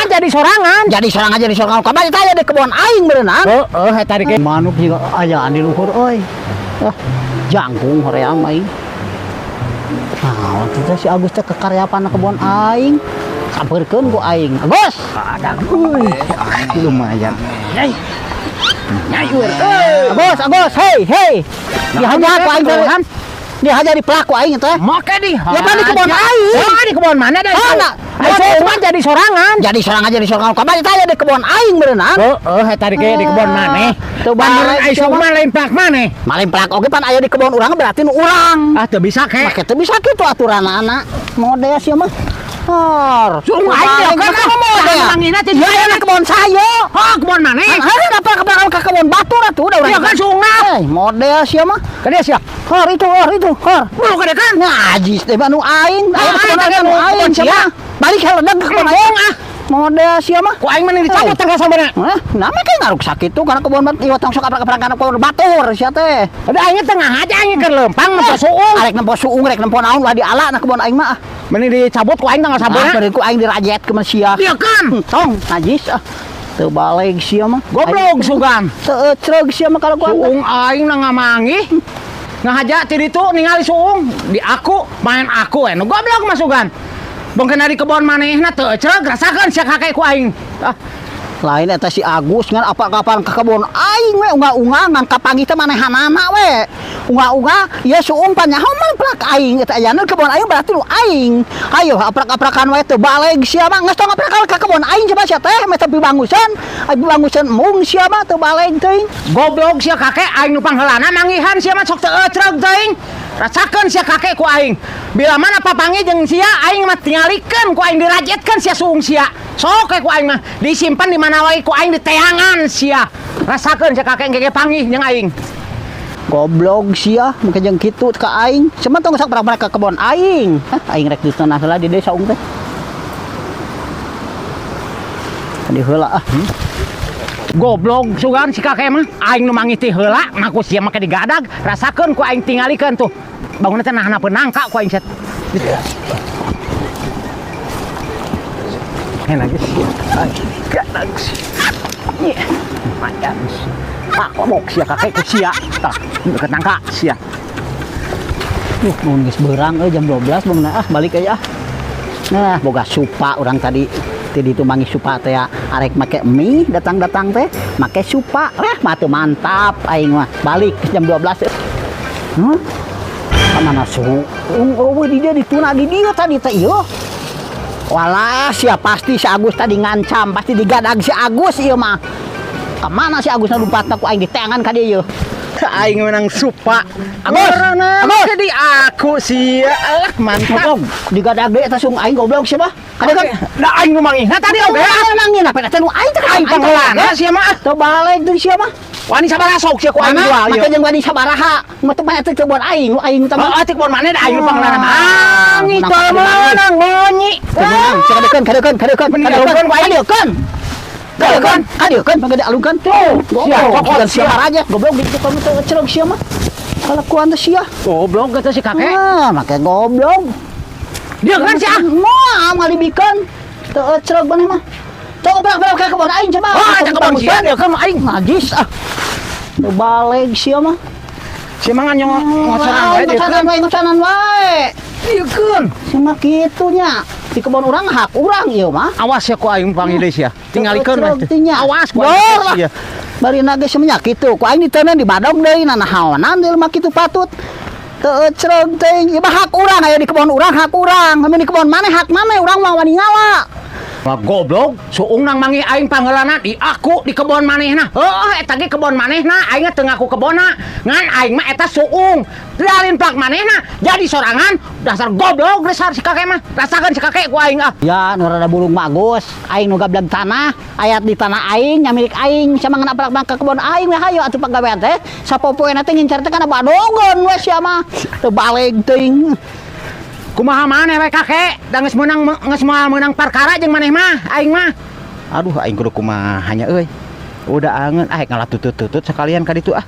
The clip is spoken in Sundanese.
mah jadi sorangan. Jadi sorangan, jadi sorangan. Kabar teh aya di kebon aing berenang. Heeh, eta di Manuk juga ayaan di luhur euy. Ah, jangkung hoream aing. Nah, waktu itu si Agus teh kekaryapan kebon aing. Sampeurkeun ku aing. Agus. Ada. Lumayan. Nyai. Nyai euy. Agus, Agus, hey, hey. Dihajar ku aing teh. Dihajar di pelaku aing teh. Make di. Ya pan di kebon aing. Oh, di kebon mana dah? Mana? Ai cuma jadi sorangan. Jadi sorangan, jadi sorangan. Kabar teh aya di kebon aing berenang. Heeh, eta di di kebon maneh. Tuh Pan balik ai siapa? mah lain plak maneh. Maling plak oge pan aya di kebon urang berarti nu urang. Ah, teu bisa ke. Make teu bisa kitu aturan anak. Model sia mah. Hor. Suruh aing dia kan model. Mangina teh Ya aya kebon saya. Oh, kebon maneh. Hah, apa ke kebon batur atuh udah urang. Ya kan suungna. Eh, model sia mah. Ka dia sia. Hor itu, hor itu, hor. Bulu ka dia kan. Najis deh nu aing. Aya Ah, kebon aing aing nu kebon aing sia. sia. Balik heledeg ke kebon aing ah. Model sia mah. Ku aing mah dicabut tangga sabana. Hah, nama kayak ngaruk sakit tuh karena kebon bat ieu tong sok aprak-aprak kana kebon batur sia teh. Ada aing tengah aja aing keur lempang nempo suung. Arek nempo suung rek nempo naon lah diala na kebon aing mah. Mending dicabut ku aing tangga Ah, sabana. beureun ku aing dirajet ke sia. Dia kan. Tong najis ah. Teu baleg sia mah. Goblok sugan. Teu ecreg sia mah kalau gua. Suung aing na ngamangi. Ngahaja ti ditu ningali suung di aku main aku nu goblok masukan. Bongkena di kebon manehna teu ecreg rasakeun sia kakek ku aing. Ah, Lain eta si Agus ngan apa-kapan ke kebon aing we unga-unga ngan kapanggih teh manehanana we. Unga-unga ieu suung pan nyaho mah plak aing eta ayana kebon aing berarti nu aing. Ayo aprak-aprakan we teu baleg sia mah geus tong aprakan ka kebon aing coba sia teh meh tapi bangusan. Ai bangusan mung sia mah teu baleg teuing. Goblok sia kakek aing nu pangheulana manggihan sia mah sok teu ecreg teuing. Rasakeun sia kakek ku aing. Bila mana papanggih jeung sia aing mah tingalikeun ku aing dirajetkeun sia suung sia. Sok we ku aing mah disimpan di mana wae ku aing diteangan sia. Rasakeun sia kakek engke panggih jeung aing. Goblok sia mungkin jeung kitu ka aing. Sia tong sok prak-prak ka kebon aing. Hah, aing rek ditonah heula di desa saung teh. Di heula ah. Goblok sugan si kakek mah aing nu manggih ti heula mah ku sia make digadag rasakeun ku aing tingalikeun tuh. Bangunna teh nahana nangka ku aing set. Enak sia. Gadag sia. Iya, lumayan. Ah, ngomong sia kakek ku sia. Tah, deket nangka sia. Mun geus beurang euy jam 12 bangunna ah balik euy ah. Nah, boga supa urang tadi. Tadi itu manggih supa teh ya. Arek make mie datang-datang teh make supa. Reh mah teu mantap aing mah. Balik jam 12. Huh? Kamana suhu? Oh, di dia dituna di dia tadi teh ieu. Walah, sia pasti si Agus tadi ngancam, pasti digadag si Agus ieu mah. Kamana si Agus lumpatna ku aing diteangan ka dieu ieu. Aing menang supa. Agus, Agus. Jadi aku sia. Alah, mantap. Goblok, digadag deui eta sung aing goblok sia mah. Kada kan? Da aing nu manggih. Nah tadi oge ah. Nangin apa eta nu aing teh Aing pangheulana sia mah. Teu balik deui sia mah. Wani sabaraha sok sia ku aing jual Make ieu. jeung wani sabaraha. Mah teu banyak teh kebon aing, nu aing teh mah. Heeh, tik kebon maneh da aing nu pangheulana manggih teu meunang bunyi. Teu meunang, sia kadekeun, kadekeun, kadekeun, Mending kadekeun, dialungkeun ku aing. Kadekeun. Kadekeun, kadekeun, pake dialungkeun. Tuh, Sia, cokot, goblok sia sia. aja. Goblok di kamu teh cerog sia mah. Kalakuan teh sia. Goblok kata si kakek. Ah, make goblok. Dia kan sia. Moal ngalibikeun. Teu cerog maneh mah. Teu obrak-obrak ka kebon aing coba. Oh, eta kebon sia dia kan aing. Najis ah. Teu baleg sia mah. Sia mah ngan ngocoran wae dia Ngocoran kan. wae, ngocoran wae. Ieu keun. Sia mah kitu nya. Di kebon urang hak urang ieu mah. Awas ya ku aing panggil deui sia. Tingalikeun Cerog we. teh nya. Awas ku Dor aing lah. sia. Bari nage sia kitu. Ku aing diteundeun di badog deui nanahaonan deui mah kitu patut. Teu cerog teh ieu mah hak urang aya di kebon urang hak urang. Lamun di kebon maneh hak maneh urang mah wani ngala. Wah goblok, suung nang manggih aing pangheulana di aku di kebon manehna. Heuh, eta ge kebon manehna, aing teu ngaku kebonna. Ngan aing mah eta suung. Lalin plak manehna, jadi sorangan dasar goblok dasar si kakek mah. Rasakeun si kakek ku aing ah. Ya, nu rada bulung bagus, aing nu gableg tanah, ayat di tanah aing, nya milik aing, sama ngena plak ka kebon aing we hayo atuh pagawean teh. Sapopoena teh ngincar teh kana badogon we sia mah. Teu baleg teuing. Kumaha maneh we kakek, da geus meunang geus moal meunang perkara jeung maneh mah, aing mah. Aduh, aing kudu kumaha nya euy. Udah angeun ah ngalatutut-tutut sekalian ka ditu ah.